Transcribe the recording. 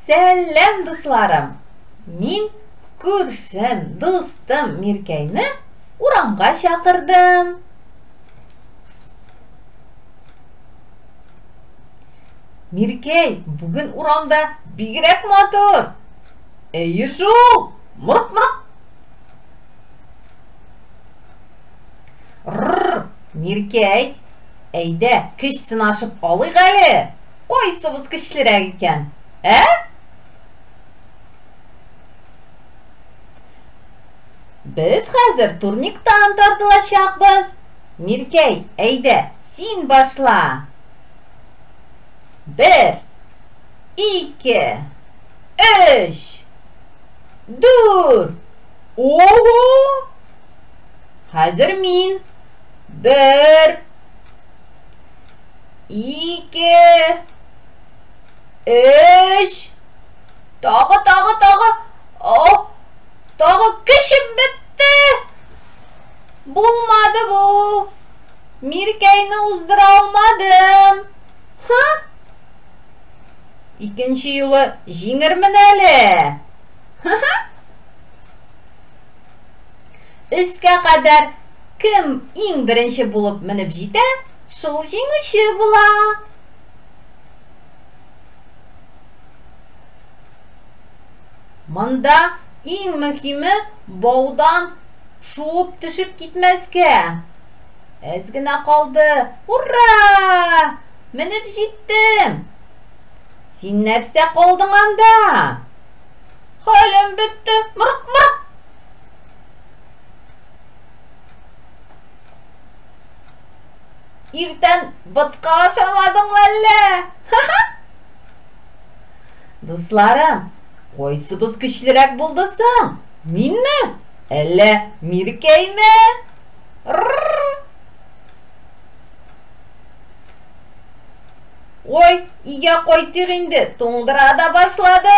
Сәлам, дусларым! Мин күршем, дустым Миркәйне урамга чакырдым. Миркәй, бүген урамда бигрәк матур. Әйе шул! Мырк-мырк! Рррр, Миркәй, әйдә, көч сынашып алыйк әле. Кайсыбыз көчлерәк икән? Ә? Без хәзер турниктан тартылачакбыз. Миркәй, әйдә, син башла. Бер, ике, өч, дүрт. Ого! Хәзер мин. Бер, ике, өч, тагы, тагы, тагы, о, тагы көчем бетте. Булмады бу. Миркәйне уздыра алмадым. Ха? Икенче юлы җиңермен әле. Ха-ха. Өскә кадәр кем иң беренче булып менеп җитә, шул җиңүче була. Монда иң мөһиме баудан шуып төшеп китмәскә. Әз генә калды. Ура! Менеп җиттем. Син нәрсә калдың анда? Хәлем бетте. Мырк-мырк. Иртән ботка ашамадың әллә? Дусларым, кайсыбыз көчлерәк булды соң? Минме? Әллә Миркәйме? Ой, өйгә кайтыйк инде, туңдыра да башлады.